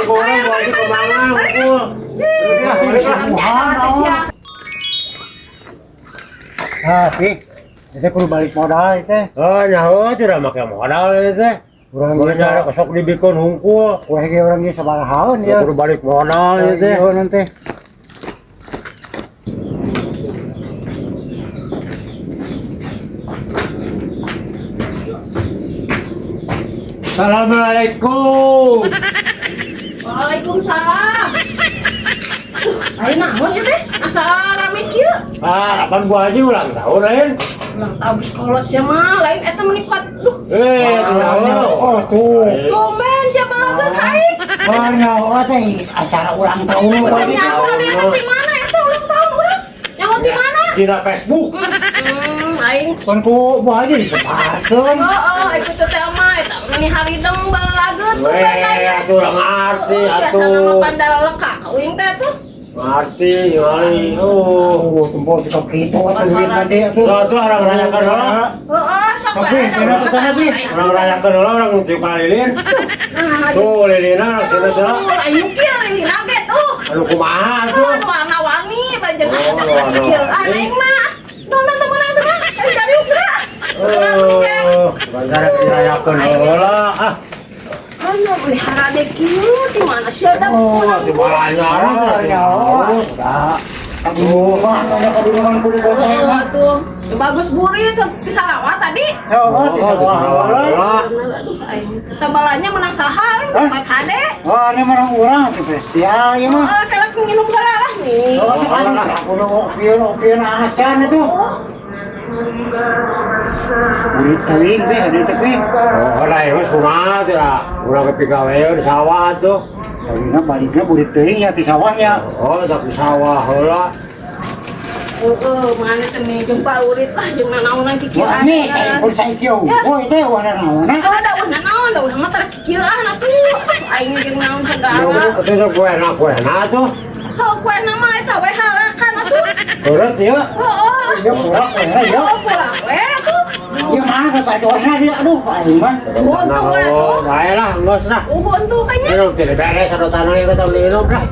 ke urang Bu Haji kemana hungkul. Balik lah. Ah, Pi. Itu kudu balik modal itu. Oh, nyaho tidak make modal ieu teh. Urang Urang ge nyara sok dibikeun hungkul. Kue ge urang ge sabarahaeun ya. Kudu balik modal ieu teh. Iya nanti. Assalamualaikum. Waalaikumsalam. Ayo naon ieu teh? Asa rame kieu? Ah, kapan Bu Haji ulang tahun lain? Ulang tahun geus kolot sia mah, lain eta meni kuat. Duh, Eh, nyaho. Oh tuh. tumben sia balageun ka aing. Oh nyaho teh acara ulang tahun Nyaho Pak. dia teh di mana eta ulang tahun urang? Nyaho di mana? Dina Facebook. Aing. Kan ku Bu Haji disebarkeun. Oh, ikut teh mah eta meni harideng balalageun tumben aing. Weh, teh. atuh udah ngarti Oh, biasa nama atuh. pandal leka ka uing teh tuh. Ngarti kali. Oh. Oh, tempo kita kitu atuh duit tadi atuh. Tuh, tuh orang rayakeun heula. Heeh, sok Tapi, wae kena ke sana, Pi. Orang rayakeun heula orang nu tiup lilin. Nah, Tuh lilina orang sini teh. Ayo kieu lilina ge tuh. Anu kumaha atuh? Anu warna-warni banjeng Oh, warna-warni. kieu aing mah. Nonton temen teh mah. Ayo dariuk geura. Oh, banjara dirayakeun heula. Ah, Ayo melihara deh kieu di mana sih ada oh, di balanyara Oh, nyaho. Udah. Aduh, mah ada kadungan kudu bocah mah. Tuh, ya bagus burit di Sarawak tadi. Ya, oh, di sawah heula. Aduh, aing tebalannya menang saha aing Hah? Pak Hade. Wah, ini menang urang atuh spesial ieu mah. Oh, kalau nginum heula lah nih. Oh, aku nu opieun acan itu. Burit teuing beh ada teh beh. Oh, lah ieu kumaha teh lah. Urang ke pigawe di sawah tuh. Balikna balikna burit teuing ya di sawahnya. Oh, tak di sawah heula. Heeh, mana teh nih jeung urit lah jeung nanaonan kikieuan. Wah, ini cai pun cai kieu. Woi teh warna naonna? Oh, da udah naon, da udah mah tara kikieuan atuh. Aing jeung naon segala. Itu tuh kue-na tuh. Heuh, kue nama eta we harakan atuh. Beureut ieu. Heeh lah. Ya kurang we ya. Oh, kurang we atuh. Ya mana kata dosa dia aduh aing mah. Untung we atuh. Bae lah, geus lah. Untung kayaknya. Minum tidak beres atau tanah itu tak minum lah.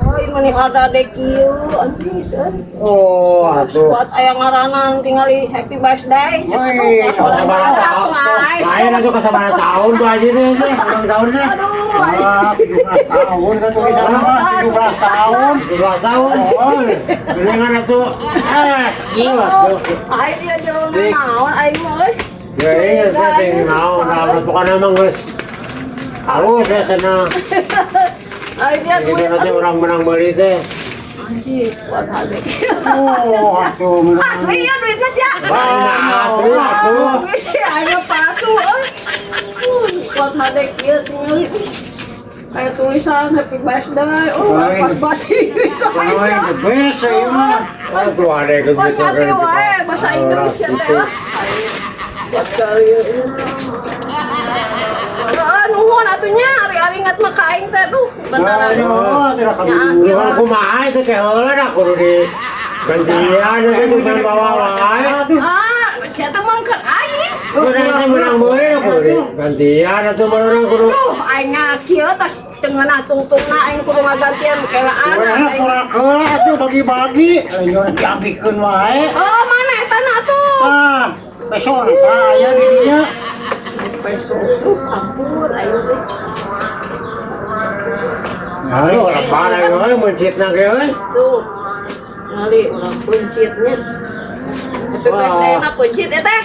Oh, ini meni ada deh kieu anjing euy. Oh, atuh. Buat aya ngaranan tingali happy birthday. Woi, Kasabaraha tahun. Lain atuh kasabaraha tahun Bu Haji teh teh ulang tahunna. Aduh, Wah, 17 tahun kan tulisan mah 17 tahun. 17 tahun. Oh, geningan atuh. Eh, ieu atuh. Aing dia jero naon aing mah euy. Ya iya teh teh naon naon pokona mah geus halus ya cenah. Aing dia Gitu duit. nanti orang menang beli teh. Anjing, buat hade. Oh, atuh menang. Asli ya duitnya sih ya. Wah, asli atuh. Wih, aing mah palsu euy. Buat hade kieu tingali. Kayak tulisan happy birthday. Oh, Ay, pas bahasa Inggris Ay, ya. the best ieu mah. Aduh, ada yang Pas gitu ngerti wae bahasa Inggris ya teh lah. Buat kali. Heeh, nuhun atunya ari-ari ingat mah ka aing teh duh beneran. Aduh, tidak Ya, Bukan kumaha itu teh heula dah kudu di gantian itu bukan bawa wae. Aduh. Ah, sia teh mangkeun aing. Kudu teh menang meuli kudu di gantian atuh menang kudu. Duh, aing ngakieu tas tengenah tungtungna aing kudu ngagantian kelaan. Kurang kurang keula atuh bagi-bagi. Ayo diambikeun wae. Oh, mana eta na atuh? Ah, besok tah aya di dinya. Peso. Duh, ampun aing teh. Aduh, lebar aing euy meuncitna ge euy. Tuh. Ngali urang pencitnya. Happy birthday na pencit ya teh.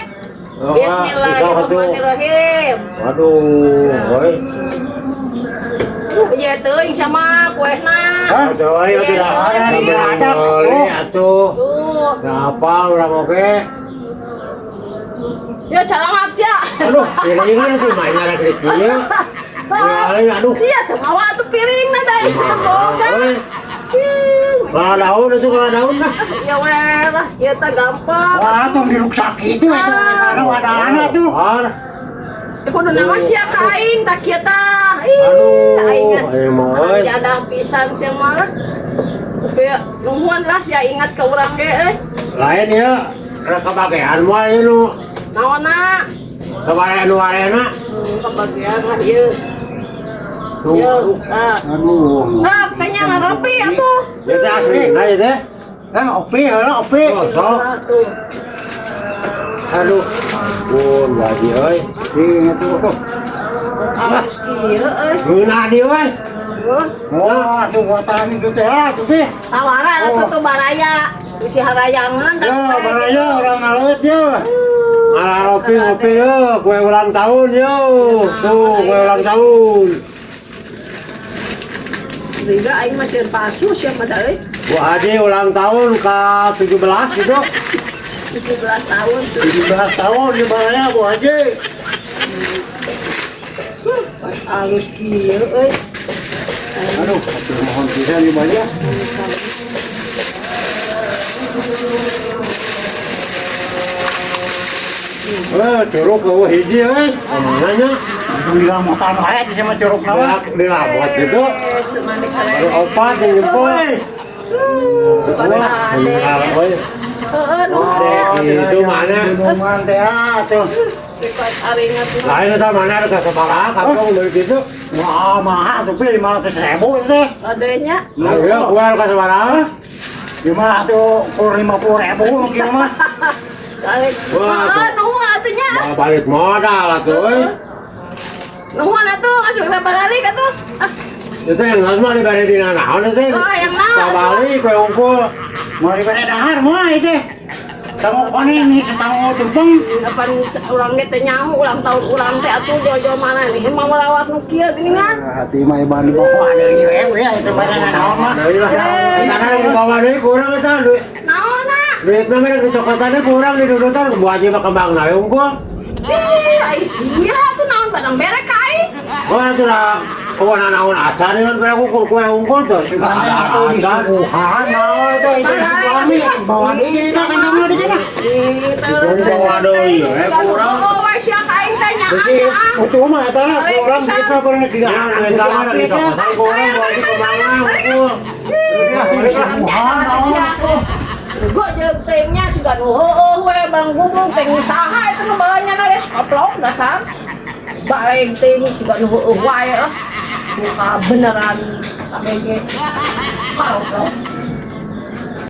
Oh, Bismillahirrahmanirrahim. Waduh, euy. Iya teuing sama kuehna. Hah? Aduh, ayo tidak Ada, meuli atuh. Tuh. Teu apa urang oge. Ya calangap sia. Aduh, piringan itu mah nyara kieu. Ya, aduh. Sia teu mawa atuh piringna da ieu teu boga. Euy, Kalau daun itu kalau daun dah. Ya weh lah, ieu teh gampang. Wah, tong diruksak kitu eta wadahna wadahna tuh. Har. Ya kudu nama sia ka aing tak kieu tah. Ih, Aduh, aing aing mah, euy. Jadah pisan sia mah. Tapi nuhun lah sia ingat ke urang ge euy. Lain ya, rek kebagian moal ieu nu. Naonna? Kebagian nu arena. Kebagian lah ieu. Tuh. Yo, ah. Aduh. Sok, kayaknya ngaropi atuh. Ya teh asli, nah ya teh. Eh, opi, heula opi. Oh, sok. Ah, tuh. Aduh. Pun lagi euy. Iya, tuh. Tuh. Alus kieu euy. Geunah dieu euy. Tuh. Wah, tuh buatan itu teh, ah, tuh pi. Tawaran atuh tuh baraya. Bisi harayangan Ya, baraya orang ngaleut ya. Ngaropi ngopi yo, kue ulang tahun yo. Tuh, kue ulang tahun. Riga aing mah sieun palsu sia mah da euy. Bu Haji ulang tahun ke 17 gitu. 17 tahun tuh. 17 tahun di baraya Bu Haji. Pas alus kieu euy. Aduh, atuh mohon pisan di banyak. Eh, curug eueuh hiji euy. Kumaha nya? Alhamdulillah motan wae teh sama curug naon. Dilabot gitu. Eh, semanik Baru opat yang jempol. Wah, bener euy. Heeh, nuhun. Itu mana? Minuman teh ah, tuh. Request aringan tuh. Lain eta mana ada sabaraha kantong dari gitu. Wah, mahal tuh pi 500.000 teh. Adanya Ayo, kue ka sabaraha? Gimana tuh kur 50.000 mungkin mah. balik. Wah, Heeh, nuhun atunya. Mau balik modal atuh euy. Nuhun atuh, asup balik atuh. Ah, Itu yang geus mah dibere dina naon teh? Oh, yang naon, atuh? Balik kue unggul. Mau dibere dahar mah itu. Tango kuning ini setango tumpeng. Kapan urang ge teh nyaho ulang tahun urang teh atuh jojo mana nih mau melawat nu kieu geuningan. Hati mah iban di bawah ada ieu ya itu bahasa naon mah. Deui lah. Karena yang dibawa deui kurang eta duit. Naonna? Duitna mah dicokotannya kurang didudutan bu haji mah kembang na unggul. Ih, ai sia atuh naon badang bere ka aing. Wah, itu dah. Oh, naon acan ini kan aku kue unggul tuh. Itu disuguhan naon itu itu suami bawa deui kita kan kamu di sana. Bawa deui, eh, kurang. Oh, we sia ka aing teh nyaah Jadi nyaah. utuh mah eta lah kurang kita pernah tiga. Ya, eta mah dicokotan kurang bu haji kembang na unggul. Disuguhan naon. Gue jeung teuingnya sudah nu heueuh we bang gubung teh usaha itu nu balanya na geus koplok dasar. Baeng teuing juga nu heueuh wae lah. Muka beneran KBG. Koplok.